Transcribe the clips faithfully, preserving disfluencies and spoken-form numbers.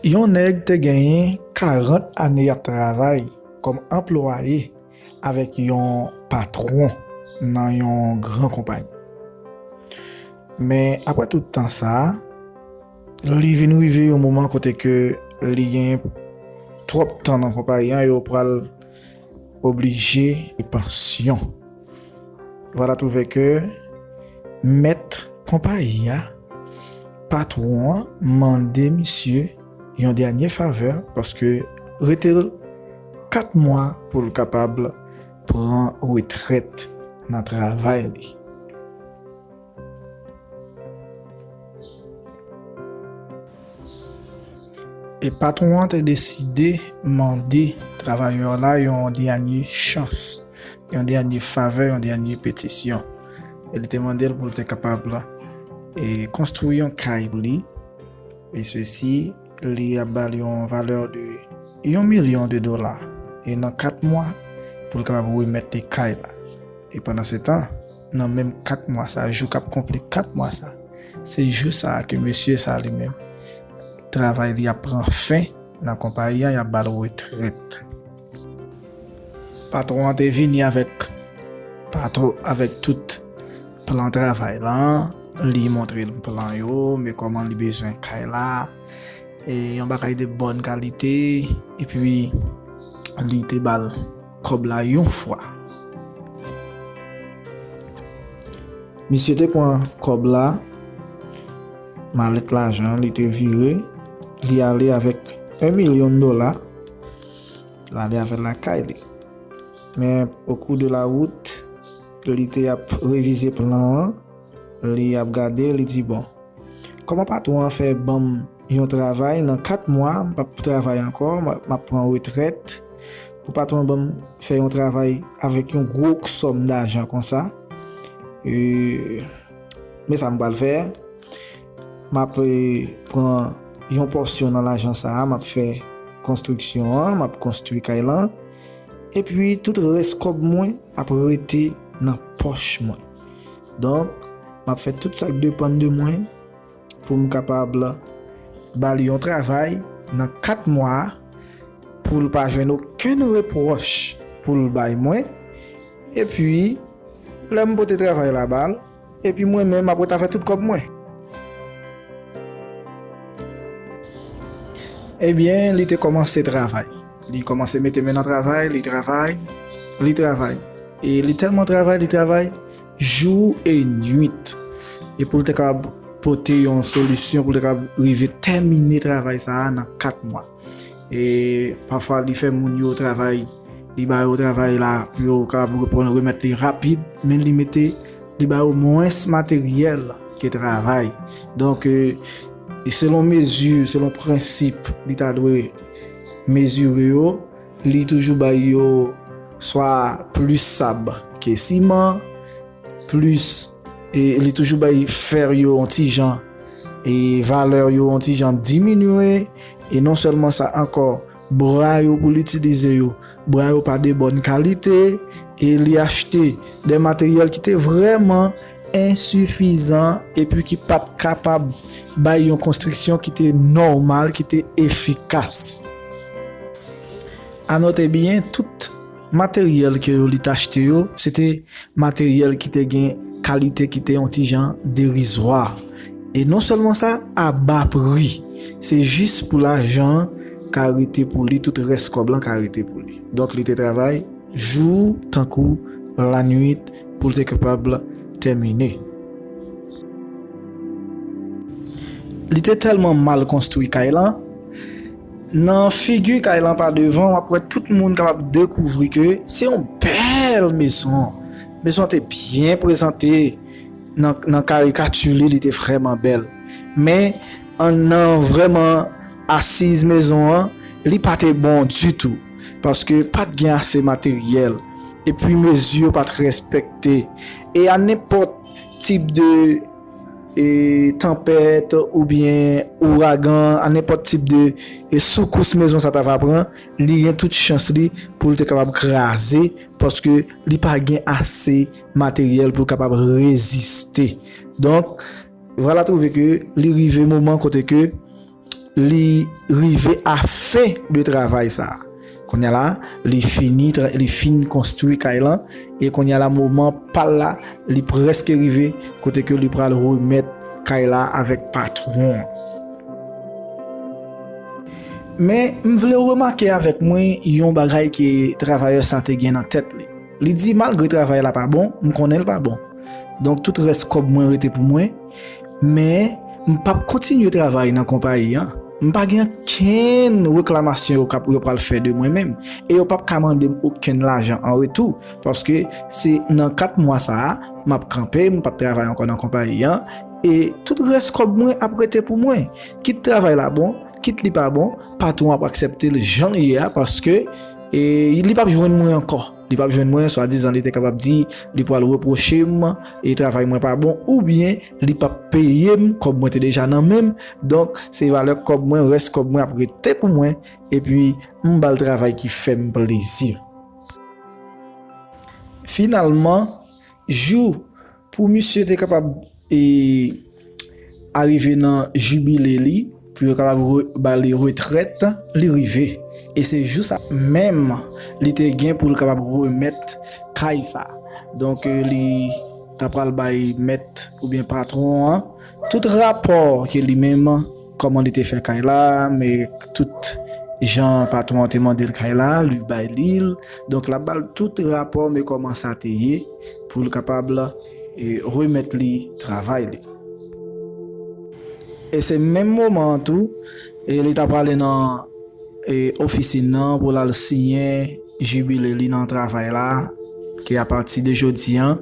Yon nèg te genyen karant ane ap travay kòm anplwaye avèk yon patwon nan yon gran konpayi. Men apre tout tan sa a, li vin rive yon moman kote ke li gen twòp tan nan konpayi an, yo pral oblije pansyon. Vwala twouve ke mèt konpayi a, patwon an, mande misye yon dènye favè, paske rete l kat mwa pou l kapab pran retrèt nan travay li. E patwon an te deside mande travayè la yon dènye chans, yon dènye favè, yon dènye petisyon. E li te mande l pou l te kapab, e, konstwi yon kay pou li. E sesi, li ap ba l yon valè de yon milyon de dola. E nan kat mwa, pou l kapab remèt li kay la. E pandan se tan, nan menm kat mwa sa, jou k ap konpli kat mwa sa, se jou sa a ke mesye sa li menm, travay li ap pran fen nan konpayi an, y ap ba l retrèt. Patwon an te vini avèk, patwon, avèk tout plan travay la, li montre l plan yo, men kòman li bezwen kay la, e yon bagay de bòn kalite, epi li te ba l kòb la yon fwa. Misye te pran kòb la, malèt lajan, li te vire, li ale avèk yon milyon dola, l ale avè l lakay li. Men, au cours de la route, li te ap revize plan an, li ap gade, li di, "Bon, kòman patwon an fè ban m yon travay nan kat mwa, m p ap travay ankò, m a-, m ap pran retrèt, pou patwon an ban m fè yon travay avèk yon gwo sòm dajan konsa?" E, men sa m pral fè, m ap, e, pran yon pòsyon nan lajan sa a, m ap fè konstriksyon an, m ap konstwi kay lan, epi tout rès kòb mwen ap rete nan pòch mwen. Donk, m ap fè tout sa k depann de mwen pou m kapab ba li yon travay nan kat mwa pou l pa jwenn okenn repwòch pou l bay mwen. Epi, lè m pote travay la ba l, epi mwen menm, m ap ret avè tout kòb mwen. Ebyen, li te kòmanse travay. Li kòmanse mete men nan travay, li travay, li travay. E li tèlman travay, li travay jou e nuit. E pou l te kapab pote yon solisyon, pou l te kapab rive tèmine travay sa a nan kat mwa. E pafwa li fè moun yo travay, li ba yo travay la pou yo kapab reprann, remèt li rapid, men li mete, li ba yo mwens materyèl ke travay. Donk, e, e selon mezi, selon prensip li ta dwe mezire yo, li toujou bay yo swa plis sab ke siman, plis, e li toujou bay fè yo yon ti jan, e valè yo yon ti jan diminye, e non sèlman sa ankò, bwa yo pou l itilize yo, bwa yo pa de bòn kalite, e li achte de materyèl ki te vrèman ensifizan, epi ki pa t kapab bay yon konstriksyon ki te nòmal, ki te efikas. A note byen, tout materyèl ke li t achte yo, se te materyèl ki te gen kalite ki te yon ti jan derizwa. E non sèlman sa, a ba pri. Se jis pou lajan an ka rete pou li, tout rès kòb lan ka rete pou li. Donk, li te travay jou tankou lannuit pou l te kapab tèmine. Li te tèlman mal konstwi kay lan, nan figi kay lan pa devan, w ap wè tout moun kapab dekouvri ke se yon bèl mezon. Mezon an te byen prezante nan, nan karikati li, li te vrèman bèl. Men, an, nan vrèman asiz mezon an, li pa te bon ditou. Paske pa t gen ase materyèl. Epi mezi yo pa t respekte. E a nenpòt tip de e, tanpèt oubyen ouragan, a nenpòt tip de, e, soukous mezon sa ta va pran, li gen tout chans li pou l te kapab kraze, paske li pa gen ase materyèl pou l kapab reziste. Donk, vwala twouve ke li rive moman kote ke li rive a fen de travay sa. Kounye a la, li fini, tra- li fin konstwi kay lan, e kounye a la, moman pa l la, li prèske rive, kote ke li pral remèt kay la avèk patwon an. Men, m vle w remake avèk mwen yon bagay ke travayè sa te gen nan tèt li. Li di, malgre travay la pa bon, m konnen l pa bon. Donk, tout rès kòb mwen rete pou mwen, men m p ap kontinye travay nan konpayi an. M pa gen okenn reklamasyon yo k ap, yo pral fè de mwen menm. E yo p ap ka mande m okenn lajan an retou, paske se nan kat mwa sa a, m ap kanpe, m p ap travay ankò nan konpayi an, e tout rès kòb mwen ap rete pou mwen. Kit travay la bon, kit li pa bon, patwon ap aksepte l jan l ye a, paske, e, li p ap jwenn mwen ankò. Li p ap jwenn mwen, swadizan li te kapab di, li pral repwoche m, e travay mwen pa bon, oubyen li p ap peye m kòb mwen te deja nan men m. Donk, se valè kòb mwen, rès kòb mwen ap rete pou mwen, epi m ba l travay ki fè m plezi. Finalman, jou pou misye te kapab, e, arive nan jibile li, pou yo kapab re- ba li retrèt, li rive. E se jou sa menm li te gen pou l kapab remèt kay sa. Donk, e, li ta pral bay mèt oubyen patwon an tout rapò ke li menm, kòman li te fè kay la, men tout jan patwon an te mande l kay la, li bay li l. Donk, l ap ba l tout rapò, men kòman sa te ye, pou l kapab, e, remèt li travay li. E se menm moman an tou, e, li ta prale nan, e, ofisin nan pou l al siyen jibile li nan travay la, ke apati de jodi an,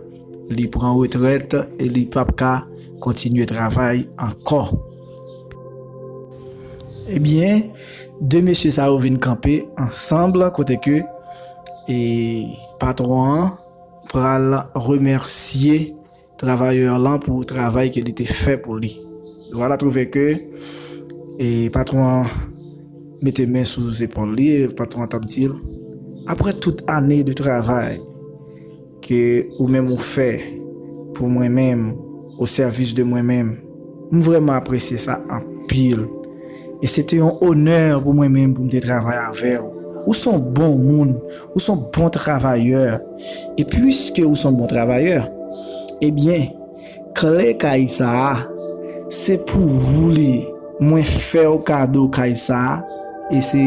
li pran retrèt e li p ap ka kontinye travay ankò. Ebyen, de mesye sa yo vin kanpe ansanm, kote ke, e, patwon an pral remèsye travayè lan pou travay ke li te fè pou li. Donk, w a twouve ke, e, patwon an mete men sou zepòl li, e patwon an t ap di l, apre tout ane de travay ke ou menm ou fè pou mwen menm, o sèvis de mwen menm, m vrèman apresye sa anpil. E se te yon onè pou mwen menm pou m te travay avè w. Ou se yon bon moun, ou se yon bon travayè. E piske ou se yon bon travayè, ebyen, kle kay sa a, se pou ou li ye. Mwen fè w kado kay sa a, e se,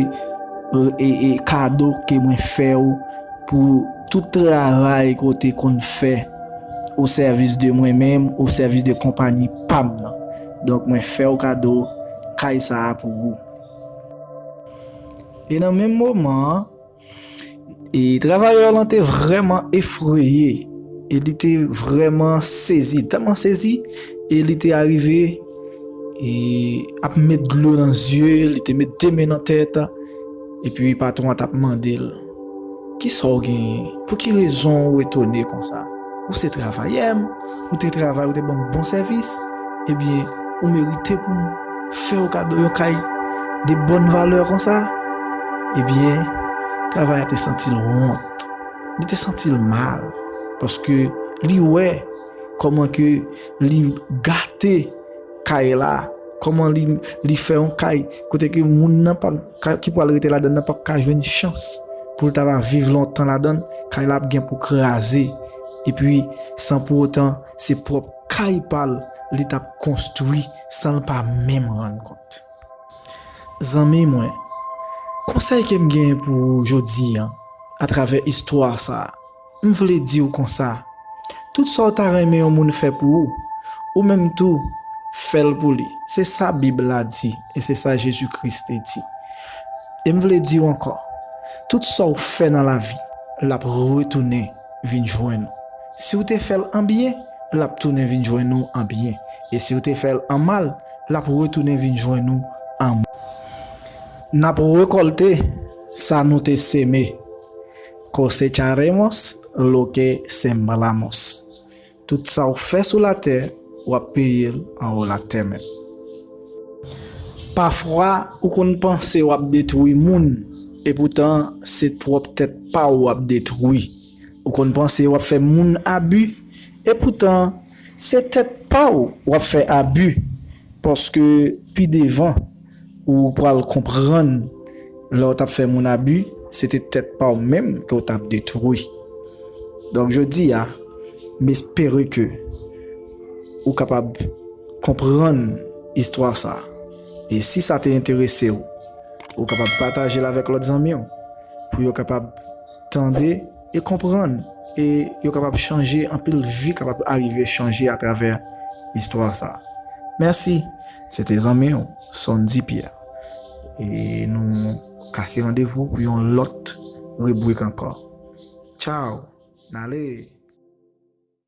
e, e kado ke mwen fè w pou tout travay ke w te konn fè o sèvis de mwen menm, o sèvis de konpayi pa m nan. Donk, mwen fè w kado kay sa a pou ou. E nan menm moman an, e travayè lan te vrèman efreye, e li te vrèman sezi, tèlman sezi, e li te arive, e ap met dlo nan zye, li te met de men nan tèt, epi patwon an t ap mande l, kisa w genyen? Pou ki rezon ou etone konsa? Ou se travayè m, ou te travay, ou te ban m bon sèvis, ebyen, ou merite pou m fè w kado yon kay de bòn valè konsa? Ebyen, travayè a te santi l wont. Li te santi l mal, paske li wè kòman ke li gate kay la, kòman li, li fè yon kay kote ke moun nan p ap ka, ki pral rete ladan nan p ap ka jwenn chans pou l ta va viv lontan ladan l, kay la ap gen pou kraze. Epi, san pou otan, se pwòp kay pa l li t ap konstwi san l pa menm rann kont. Zanmi mwen, konsèy ke m genyen pou ou jodi a, atravè istwa sa a, m vle di w konsa, tout sa w ta renmen yon moun fè pou ou, ou menm tou, fè l pou li. Se sa Bib la di, e se sa Jezi Kris te di. E m vle di w ankò, tout sa w fè nan lavi, l ap retounen vin jwenn ou. Si w te fè l an byen, l ap tounen vin jwenn ou an byen. E si w te fè l an mal, l ap retounen vin jwenn ou an mal. N ap rekòlte sa nou te seme. Cosecharemos lo que sembramos. Tout sa w fè sou latè, w ap peye l anwo latè menm. Pafwa, ou konn panse w ap detwi moun, epoutan se pwòp tèt pa w w ap detwi. Ou konn panse w ap fè moun abi, epoutan se tèt pa w w ap fè abi, paske pi devan, ou pral konprann lè w t ap fè moun abi, se te tèt pa w menm ke w t ap detwi. Donk, jodi a, m espere ke ou kapab konprann istwa sa. E si sa te enterese w, ou kapab pataje l avèk lòt zanmi w, pou yo kapab tande e konprann, e yo kapab chanje, anpil vi kapab arive chanje atravè istwa sa. Mèsi, se te zanmi w, Sondy Pierre. E nou kase randevou pou yon lòt ribrik ankò. Tchao, n ale!